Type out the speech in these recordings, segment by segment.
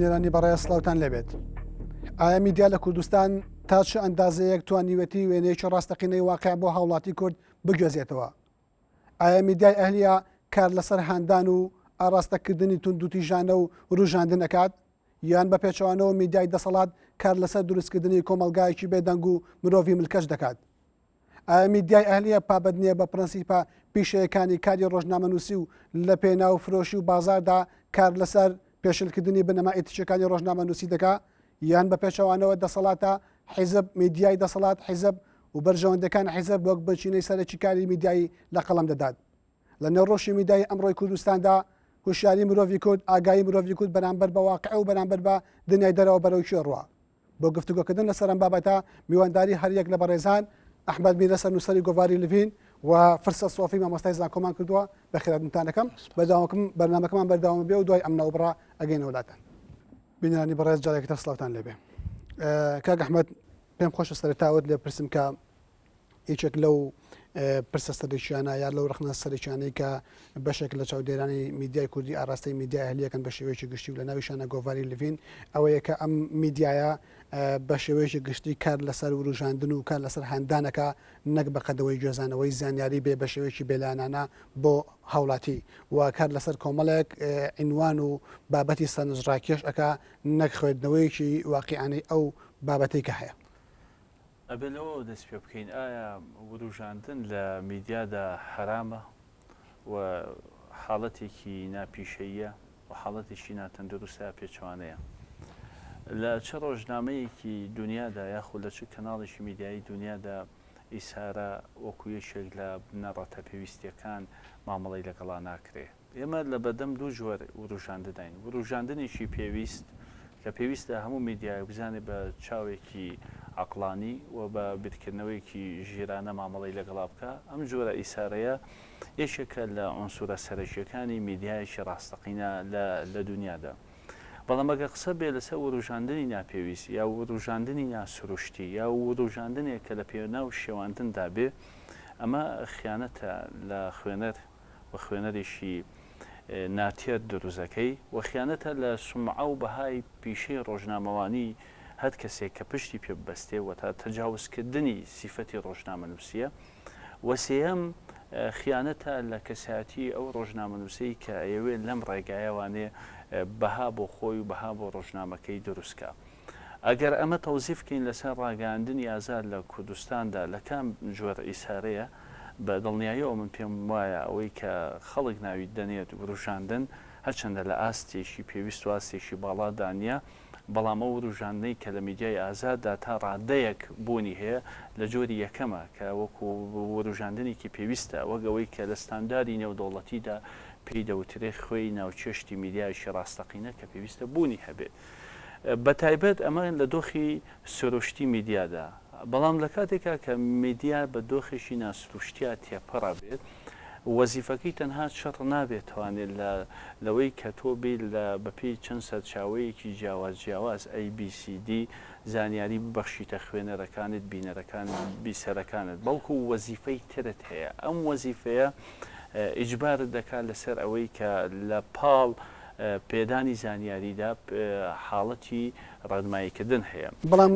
بینەرانی بەڕێز سڵاوتان لێبێت. ئایا میدیا لە کوردستان تا چ ئەندازەیەک توانیوێتی وێنەیەکی ڕاستەقینەی واقع بۆ هاوڵاتی کورد بگوێزێتەوە؟ ئایا میدیای ئەهلیە کار لەسەر هاندان و ئاڕاستەکردنی توندوتیژانە و وروژاندن ئەکات؟ یان بە پێچەوانەوە میدیای دەسەڵات کار لەسەر دروستکردنی کۆمەڵگایەکی بێدەنگ و مرۆڤی ملکەچ دەکات؟ ئایا میدیای ئەهلیە پابەند نییە بە پرەنسیپە پیشەیەکانی کاری ڕۆژنامەنووسی و لە پێناو فرۆشی و بازاڕدا کار لەسەر پێشلکردنی بنەما ئیتیکیەکانی ڕۆژنامەنووسی دەکا یان بە پێچەوانەوە دەسەڵاتە حیزب میدیای دەسەڵات حیزب و بەرژەوەندەکان حیزب وەک بنچینەی سەرەکی کاری میدیایی لە قەڵەم دەدات لە نێو ڕۆشی میدیایی ئەمڕۆی کوردستاندا هوشیاری مرۆڤی کورد ئاگایی مرۆڤی کورد بەرامبەر بە واقع و بەرامبەر بە دنیای دەرەوە بەرەو کوێ ڕوا بۆ گفتوگۆکردن لەسەر ئەم بابەتە میوانداری هەریەک لە بەڕێزان ئەحمەد میرە سەرنووسەری گۆڤاری لڤین و فرسەت سۆفی مامۆستای زانکۆمان کردووە بەخێراتنتان دەکەم بەردەوامکەم بەرنامەکەمان بەردەوام بێ و دوای ئەم ناوبڕە ئەگەینەوە لاتان بینەرانی بەڕێز جارێکی تر سڵاوتان لێبێ کاک ئەحمەد پێم خۆشە سەرەتاوت لێ پرسم کە یەکێک لەو پرسە سەرەکیانە یا لەو ڕەخنە سەرەکیانەی کە بەشێک لە چاودێرانی میدیای کوردی ئاراستەی میدیای ئەهلیەکەن بە شێوەیەکی گشتی و لە ناویشانە گۆڤاری لڤین ئەوەیە کە ئەم میدیایە بە شێوەیەکی گشتی کار لەسەر وروژاندن و کار لەسەر هاندانەکە نەک بە قەدەوەی گوێزانەوەی زانیاری بێ بە شێوەیەکی بێلایەنانە بۆ هاوڵاتی و کار لەسەر کۆمەڵێک عینوان و بابەتی سەرنجڕاکێش ئەکا نەک خوێندنەوەیەکی واقیعانەی ئەو بابەتەی کە هەیە. ئەبێ لەوەوە دەست پێ بکەین ئایا وروژاندن لە میدیادا حەرامە و حاڵەتێکی ناپیشەییە و حاڵەتێکی ناتەندروستە یا پێچەوانەیە؟ لە چ ڕۆژنامەیەکی دونیادا یاخود لە چ کەناڵێکی میدیایی دونیادا ئیسارە وەکو یەکێک لە بنەڕەتە پێویستیەکان مامەڵەی لەگەڵا ناکرێ؟ ئێمە لە بەردەم دوو جۆر وروژاندنداین، وروژاندنێکی پێویست کە پێویستە هەموو میدیایەک بزانێت بە چاوێکی عەقڵانی و بە بیرکردنەوەیەکی ژیرانە مامەڵەی لەگەڵا بکا، ئەم جۆرە ئیسارەیە یەکێکە لە عونسورە سەرەکییەکانی میدیایەکی ڕاستەقینە لە لە دونیادا. بەڵام ئەگەر قسە بێ لەسەر وروژاندنی ناپێویست یا وروژاندنی ناسروشتی یا وروژاندنێک کە لە پێناو شێواندندا بێ، ئەمە خیانەتە لە خوێنەر. و خوێنەرێکی ناتێر دروست ئەکەی و خیانەتە لە سومعە و بەهای پیشەی ڕۆژنامەوانی هەر کەسێک کە پشتی پێ ببەستێ و تا تەجاوزکردنی سیفەتی ڕۆژنامەنووسییە و سێیەم خیانەتە لە کەسایەتی ئەو ڕۆژنامەنووسەی کە ئەیەوێ لەم ڕێگایەوانێ بەها بۆ خۆی و بەها بۆ ڕۆژنامەکەی دروست کا. ئەگەر ئەمە تەوزیف کەین لەسەر ڕاگەیاندنی ئازاد لە کوردستاندا لە کام جۆر ئیسارەیە، بە دڵنیاییەوە من پێم وایە ئەوەی کە خەڵک ناوی دەنێت وروژاندن، هەرچەندە لە ئاستێکی پێویست و ئاستێکی باڵادا نییە، بەڵام ئەو وروژاندنەی کە لە میدیای ئازاددا تا ڕادەیەک بوونی هەیە لە جۆری یەکەمە کە وەکو وروژاندنێکی پێویستە، وەک ئەوەی کە لە ستانداری نێودەوڵەتیدا پێی دەوترێ خوێی ناوچێشتی میدیایەکی ڕاستەقینە کە پێویستە بوونی هەبێت. بەتایبەت ئەمە لە دۆخی سروشتی میدیادا، بەڵام لە کاتێکا کە میدیا بە دۆخێکی ناسروشتیا تێپەڕ ئەبێت، وەزیفەکەی تەنها چڕ نابێتوانێت لە لەوەی کە تۆ بێیت لە بەپێی چەند سەرچاوەیەکی جیاواز جیاواز ABCD زانیاری ببەخشیتە خوێنەرەکانت، بینەرەکانت، بیسەرەکانت، بەڵکو وەزیفەی ترت هەیە، ئەم وەزیفەیە ئیجبارت دەکات لەسەر ئەوەی کە لە پاڵ پێدانی زانیاریدا حاڵەتی ڕێنماییکردن هەیە. بەڵام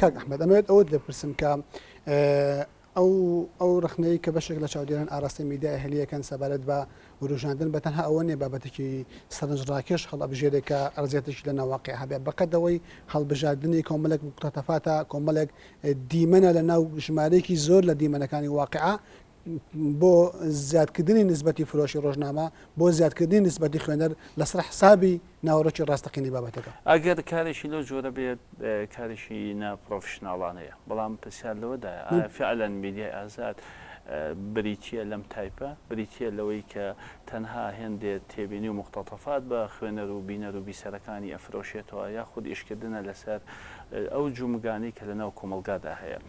کاک ئەحمەد ئەمەوێت ئەوەت لێ بپرسم کە ئەو ئەو ڕەخنەی کە بەشێک لە چاودێران ئاراستەی میدیای ئەهلییەکەن سەبارەت بە وروژاندن بە تەنها ئەوە نییە بابەتێکی سەرنجڕاکێش هەڵئەبژێرێ کە ئەرزیەتێکی لە ناو واقیع هەبێ بەقەد ئەوەی هەڵبژاردنی کۆمەڵێک مقتەتەفاتە کۆمەڵێک دیمەنە لە ناو ژمارەیەکی زۆر لە دیمەنەکانی واقیع بۆ زیادکردنی نسبەتی فرۆشی ڕۆژنامە، بۆ زیادکردنی نسبەتی خوێنەر لەسەر حسابی ناوەڕۆکی ڕاستەقینەی بابەتەکە. ئەگەر کارێکی لەو جۆرە بێت کارێکی نا پرۆفیشناڵانەیە، بەڵام پرسیار لەوەدایە ئایا فیعلەن میدیای ئازاد بریتییە لەم تایپە؟ بریتییە لەوەی کە تەنها هێندێ تێبینی و موقتەتەفات بە خوێنەر و بینەر و بیسەرەکانی ئەفرۆشێتەوە یاخود ئیشکردنە لەسەر ئەو جومگانەی کە لەناو کۆمەڵگادا هەیە؟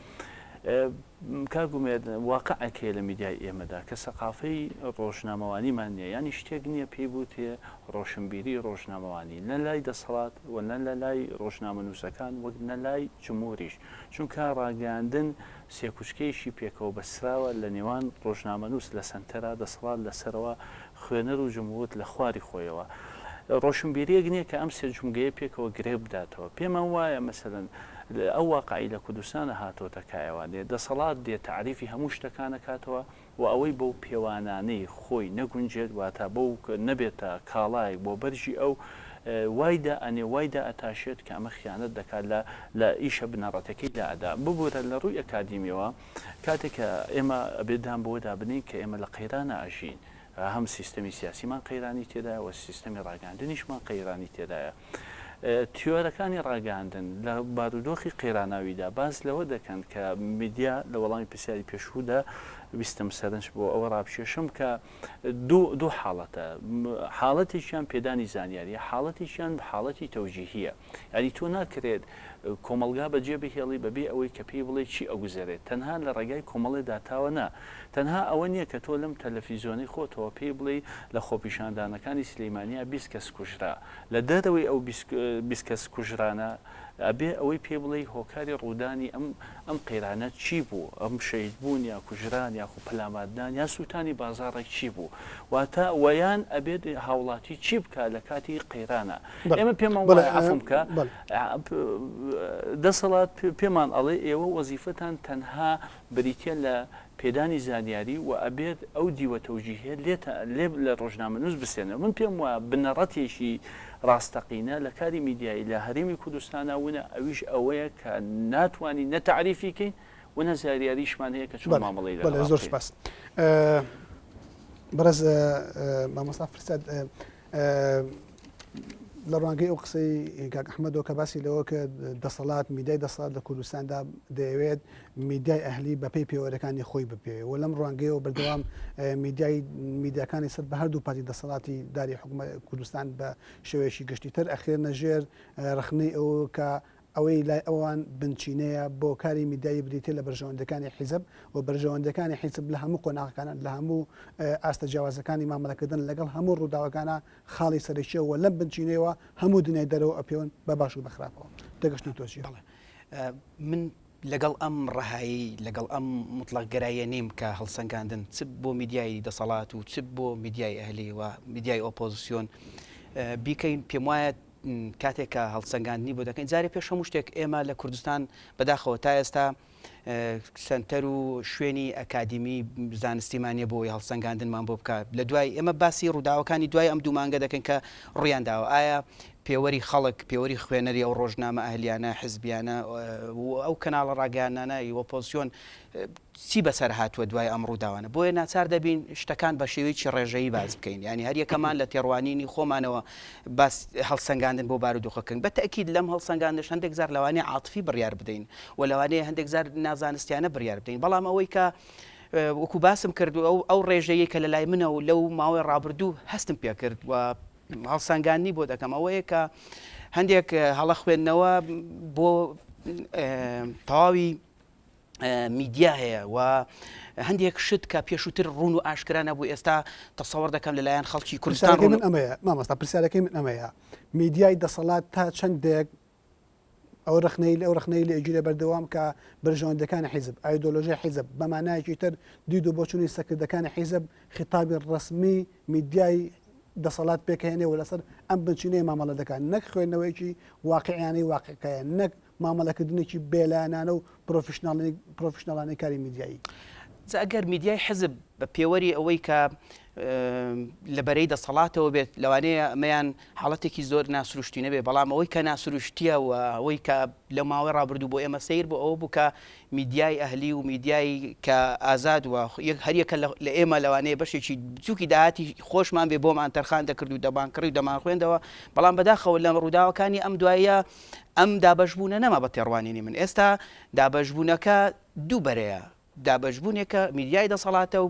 کاک ئومێد، واقعێک هەیە لە میدیای ئێمەدا کە سەقافەی ڕۆژنامەوانیمان نییە، یانی شتێک نییە پێی بوترێ ڕۆشنبیری ڕۆژنامەوانی، نە لای دەسەڵات و نە لە لای ڕۆژنامەنووسەکان وەک نە لای جمهوریش، چونکە ڕاگەیاندن سێکوچکەیەکی پێکەوە بەستراوە لە نێوان ڕۆژنامەنووس لە سەنتەرا، دەسەڵات لە سەرەوە، خوێنەر و جمهور لە خواری خۆیەوە. ڕۆشنبیرییەک نییە کە ئەم سێ جومگەیە پێکەوە گرێ بداتەوە. پێمان وایە مەسەلەن ئەو واقعەی لە کوردستانا هاتۆتە کایەوە، دەسەڵات دێ تەعریفی هەموو شتەکان ئەکاتەوە و ئەوەی بەو پێوانانەی خۆی نەگونجێت، واتە بەو نەبێتە کاڵایەک بۆ بەرگی ئەو، وای دائەنێ، وای دائەتاشێت کە ئەمە خیانەت دەکات لە لە ئیشە بنەڕەتەکەی لائەدا. ببورە لە ڕووی ئەکادیمیەوە کاتێک کە ئێمە ئەبێ دان بەوەدا بنێین کە ئێمە لە قەیرانا ئەژین، هەم سیستەمی سیاسیمان قەیرانی تێدایە و سیستەمی ڕاگەیاندنیشمان قەیرانی تێدایە. تیۆرەکانی ڕاگەیاندن لە بارودۆخی قەیراناویدا باس لەوە دەکەن کە میدیا، لە وەڵامی پرسیاری پێشوودا ویستم سەرنج بۆ ئەوە ڕابکێشم کە دوو حاڵەتە، حاڵەتێکیان پێدانی زانیارییە، حاڵەتێکیان حاڵەتی تەوجیهییە. یانی تۆ ناکرێت کۆمەڵگا بەجێ بهێڵی بەبێ ئەوەی کە پێی بڵێی چی ئەگوزەرێت تەنها لە ڕێگای کۆمەڵێ داتاوە نا تەنها ئەوە نیە کە تۆ لەم تەلەفیزۆنەی خۆتەوە پێی بڵێی لە خۆپیشاندانەکانی سلیمانیا 20 کەس کوژرا لە دەرەوەی ئەو 20 کەس کوژرانە ئەبێ ئەوەی پێ بڵێی هۆکاری ڕوودانی ئەم ئەم قەیرانە چی بوو ئەم شەهید بوون یا کوژران یاخو پەلاماردان یا سووتانی بازاڕێک چی بوو واتە وەیان ئەبێت هاوڵاتی چی بکات لە کاتی قەیرانە ئێمە پێمان وایە عەفوم بکە دەسەڵات پێمان ئەڵێ ئێوە وەزیفەتان تەنها بریتە لە پێدانی زانیاری و ئەبێت ئەو دیوە تەوجیهە لێتە لێ لە ڕۆژنامەنووس بسێنەوە من پێم وایە بنەڕەتێکی ڕاستەقینە لە کاری میدیایی لە هەرێمی کوردستانا ونە ئەویش ئەوەیە کە ناتوانین نە تەعریفی کەین و نە زاریاریشمان هەیە کە چۆن مامەڵەی لەگەڵا زۆر سپاس بەڕێز مامۆستا فرسەت لە ڕوانگەی ئەو قسەی کاک ئەحمەدەوە کە باسی لەوە کرد دەسەڵات میدیای دەسەڵات لە کوردستاندا دەیەوێت میدیای ئەهلی بەپێی پێوەرەکانی خۆی بپێوێ و لەم ڕوانگەیەوە بەردەوام میدیای میدیاکانی سەر بە هەردوو پارتی دەسەڵاتی داری حکومە کوردستان بە شێوەیەکی گشتیتر ئەخرێنە ژێر ڕەخنەی ئەوە کە ئەوەی لای ئەوان بنچینەیە بۆ کاری میدیایی بریتیە لە بەرژەوەندیەکانی حیزب و بەرژەوەندیەکانی حیزب لە هەموو قۆناغەکانە لە هەموو ئاستە جیاوازەکانی مامەلەکردن لەگەڵ هەموو ڕووداوەکانە خاڵی سەرەکیە و لەم بنچینەیەوە هەموو دنیای دەرەوە ئەپێون بە باش و بە خراپەوە. تێگەشتنی تۆ چیە؟ بەڵێ من لەگەڵ ئەم ڕەهایی لەگەڵ ئەم موتڵەقگەراییە نیم کە هەڵسەنگاندن چ بۆ میدیای دەسەڵات و چ بۆ میدیای ئەهلی و میدیای ئۆپۆزسیۆن بیکەین پێموایە کاتێک کە هەڵسەنگاندنی بۆ دەکەین جارێ پێش هەموو شتێک ئێمە لە کوردستان بەداخەوە تا ئێستا سەنتەر و شوێنی ئەکادیمی زانستیمان نیە بۆ ئەوەی هەڵسەنگاندنمان بۆ بکات لە دوای ئێمە باسی ڕووداوەکانی دوای ئەم دوو مانگە دەکەین کە ڕوویان داوە ئایا پێوەری خەڵک پێوەری خوێنەری ئەو ڕۆژنامە ئەهلیانە حزبیانە و ئەو کەناڵە ڕاگەیاندنانە ی ئۆپۆزسیۆن چی بەسەر هاتووە دوای ئەم ڕووداوانە؟ بۆیە ناچار دەبین شتەکان بە شێوەیەکی ڕێژەیی باس بکەین، یانی هەر یەکەمان لە تێڕوانینی خۆمانەوە باس هەڵسەنگاندن بۆ بارودۆخەکە بکەین. بە تەئکید لەم هەڵسەنگاندنەش هەندێک جار لەوانەیە عاتفی بڕیار بدەین و لەوانەیە هەندێک جار نازانستیانە بڕیار بدەین، بەڵام ئەوەی کە وەکوو باسم کرد ئەو ئەو ڕێژەیەی کە لە لای منە و لەو ماوەی ڕابردوو هەستم پێ کرد و هەڵسەنگاندنی بۆ دەکەم ئەوەیە کە هەندێک هەڵە خوێندنەوە بۆ تەواوی میدیا هەیە و هەندێک شت کە پێشووتر ڕوون و ئاشکرا نەبوو ئێستا تەسەوەر دەکەم لەلایەن خەڵکی کوردستان ڕوون من ئەمەیە مامۆستا پرسیارەکەی من ئەمەیە میدیای دەسەڵات تا چەندێک ئەو ڕخنەی ئەو ڕخنەی لە ئەگیرە بەردەوام کە بەرژەوەندەکانی حیزب ئایدۆلۆژی حیزب بە مانایەکی تر دید و بۆچوونی سەکردەکانی حیزب خیتابی ڕەسمی میدیای دەسەڵات پێکهێنێ و لەسەر ئەم بنچینەیە مامەڵە دەکات نەک خوێندنەوەیەکی واقعیانەی واقعەکەیە نەک مامەڵەکردنێکی بێلایەنانە و پرۆفیشناڵانەی کاری میدیایی. جا ئەگەر میدیای حزب بە پێوەری ئەوەی کە لە بەرەی دەسەڵاتەوە بێت، لەوانەیە ئەمەیان حاڵەتێکی زۆر ناسروشتی نەبێت، بەڵام ئەوەی کە ناسروشتییە و ئەوەی کە لە ماوەی ڕابردوو بۆ ئێمە سەیر بوو ئەوە بوو کە میدیای ئەهلی و میدیای کە ئازاد و هەریەکە لە ئێمە لەوانەیە بەشێکی بچووکی داهاتی خۆشمان بێ بۆمان تەرخان دەکرد و دەمانکڕی و دەمانخوێندەوە، بەڵام بەداخەوە لە ڕووداوەکانی ئەم دواییە ئەم دابەشبوونە نەما بە تێڕوانینی من ئێستا دابەشبوونەکە دوو بەرەیە دابەشبوونێکە میدیای دەسەڵاتە و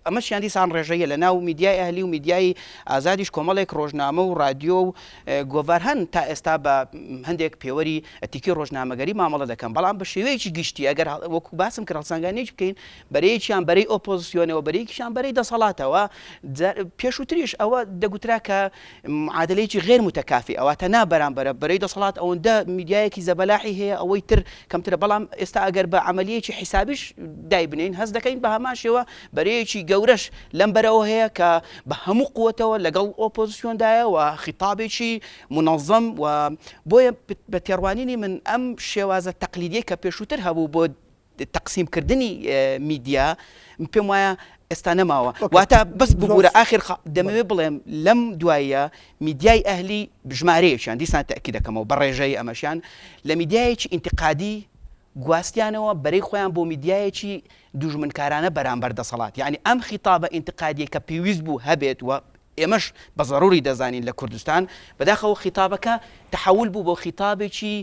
ئەمەشیان دیسان ڕێژەیە لە ناو میدیای ئەهلی و میدیای ئازادیش کۆمەڵێک ڕۆژنامە و ڕادیۆ و گۆڤار هەن تا ئێستا بە هەندێک پێوەری ئەتیکی ڕۆژنامەگەری مامەڵە دەکەن بەڵام بە شێوەیەکی گشتی ئەگەر وەکو باسم کرد هەڵسەنگاندنێک بکەین بەرەیەکیان بەرەی ئۆپۆزسیۆنەوە بەرەیەکیشان بەرەی دەسەڵاتەوە پێشووتریش ئەوە دەگوترا کە معادلەیەکی غیر متکافئە واتە نا بەرامبەرە، بەرەی دەسەڵات ئەوەندە میدیایەکی زەبەلاحی هەیە ئەوەی تر کەمترە، بەڵام ئێستا ئەگەر بە عەمەلیەکی حیسابیش دایبنێین هەست دەکەین بە هەمان شێوە بەرەیەکی گەورە. گەورەش لەم بەرەوە هەیە کە بە هەموو قوتەوە لەگەڵ ئۆپۆزسیۆندایە و خیتابێکی مونەزەم و بۆیە بە تێڕوانینی من ئەم شێوازە تەقلیدیەی کە پێشووتر هەبوو بۆ تەقسیم کردنی میدیا پێم وایە ئێستا نەماوە واتە بەس ببوورە ئاخر دەمەوێت بڵێم لەم دواییە میدیای ئەهلی ژمارەیەکیان دیسان تەئکید دەکەمەوە بە ڕێژەی ئەمەشیان لە میدیایەکی ئینتقادی گواستیانەوە بەرەی خۆیان بۆ میدیایەکی دوژمنکارانە بەرامبەر دەسەڵات یانی ئەم خیتابە ئینتقادیەی کە پێویست بوو هەبێت و ئێمەش بە زەروری دەزانین لە کوردستان بەداخەوە خیتابەکە تەحەول بوو بۆ خیتابێکی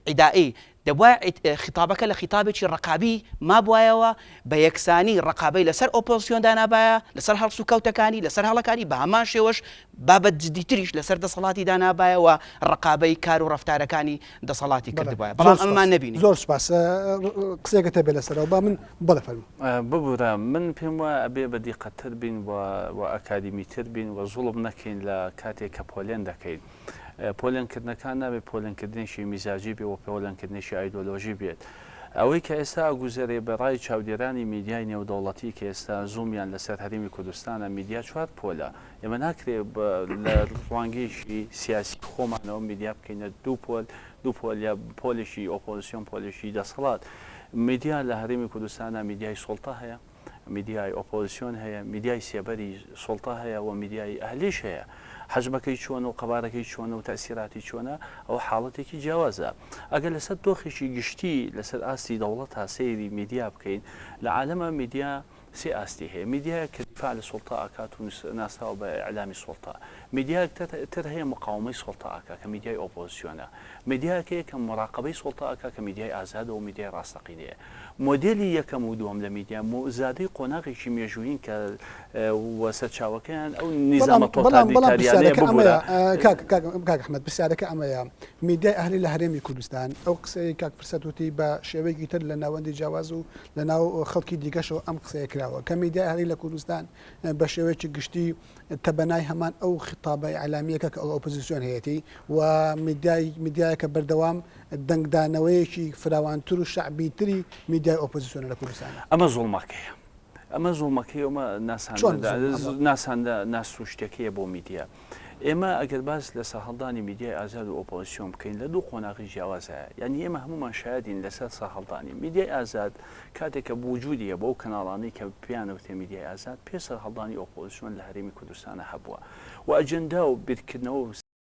عیدائی دەبوایە خیتابەکە لە خیتابێکی ڕەقابی مابوایەوە بە یەکسانی ڕەقابەی لەسەر ئۆپۆزسیۆن دانابایە لەسەر هەڵسوکەوتەکانی لەسەر هەڵەکانی بە هەمان شێوەش بابەت جدیتریش لەسەر دەسەڵاتی دانابایە و ڕەقابەی کار و ڕەفتارەکانی دەسەڵاتی کردبایە بەڵام ئەمەمان نەبینی. زۆر سوپاس قسەیەکت هەبێ لەسەرەوە با من بەڵێ فەرموو. ببورە من پێم وایە ئەبێ بە دیقەتتر بین و و ئەکادیمیتر بین و زوڵم نەکەین لە کاتێک کە پۆلێن دەکەین. پۆلێن کردنەکان نابێت پۆلێن کردنێکی میزاجی بێ و پۆلێن کردنێکی ئایدۆلۆژی بێت. ئەوەی کە ئێستا ئەگوزەرێ بە ڕای چاودێرانی میدیای نێودەوڵەتی کە ئێستا زوومیان لەسەر هەرێمی کوردستانە میدیا چوار پۆلە. ئێمە ناکرێ لە ڕوانگەیەکی سیاسی خۆمانەوە میدیا بکەینە دوو پۆل، دوو پۆل یا پۆلێکی ئۆپۆزسیۆن پۆلێکی دەسەڵات. میدیا لە هەرێمی کوردستانا میدیای سوڵتە هەیە، میدیای ئۆپۆزسیۆن هەیە، میدیای سێبەری سوڵتە هەیە و میدیای ئەهلیش هەیە. حەجمەکەی چۆنە و قەبارەکەی چۆنە و تەئسیراتی چۆنە ئەوە حاڵەتێکی جیاوازە. ئەگەر لەسەر دۆخێکی گشتی لەسەر ئاستی دەوڵەتا سەیری میدیا بکەین، لە عالەما میدیا سێ ئاستی هەیە، میدیایەک کە دیفاع لە سوڵتە ئەکات و ناسراوە بە ئیعلامی سوڵتە، میدیایەک تر هەیە مقاوەمەی سوڵتە ئەکا کە میدیای ئۆپۆزسیۆنە، میدیایەک هەیە کە موراقەبەی سوڵتە ئەکا کە میدیای ئازادە و میدیای ڕاستەقینەیە. مۆدێلی یەکەم و دووەم لە میدیا زادەی قۆناغێکی مێژوویین کە و سەرچاوەکەیان ئەو نیزامە بەڵام بەڵام تۆتالیتاریانەیە پرسیارەکە ببورە. ئەمەیە کاک کاک کاک ئەحمەد پرسیارەکە ئەمەیە میدیای ئەهلی لە هەرێمی کوردستان ئەو قسەی کاک فرسەت وتی بە شێوەیەکی تر لە ناوەندی جیاواز و لە ناو خەڵکی دیکەشەوە ئەم قسەیە کراوە کە میدیای ئەهلی لە کوردستان بە شێوەیەکی گشتی تەبەنای هەمان ئەو خیتابە ئیعلامییەکە کە ئۆپۆزیسیۆن هەیەتی و میدیای میدیایەکە بەردەوام دەنگدانەوەیەکی فراوانتر و شەعبیتری میدیای ئۆپۆزیسیۆنە لە کوردستاندا. ئەمە زوڵمەکەیە. ئەمە زوڵمەکەیە و ئەمە چۆن زوڵم؟ ناساندە ناسروشتیەکەیە بۆ میدیا. ئێمە ئەگەر باس لە سەرهەڵدانی میدیای ئازاد و ئۆپۆزسیۆن بکەین لە دوو قۆناغی جیاوازایە. یانی ئێمە هەموومان شایەدین لەسەر سەرهەڵدانی میدیای ئازاد کاتێک کە وجودی هەبوو ئەو کەناڵانەی کە پێیان دەوترێ میدیای ئازاد پێش سەرهەڵدانی ئۆپۆزسیۆن لە هەرێمی کوردستانا هەبووە و ئەجێندا و بیرکردنەوە و.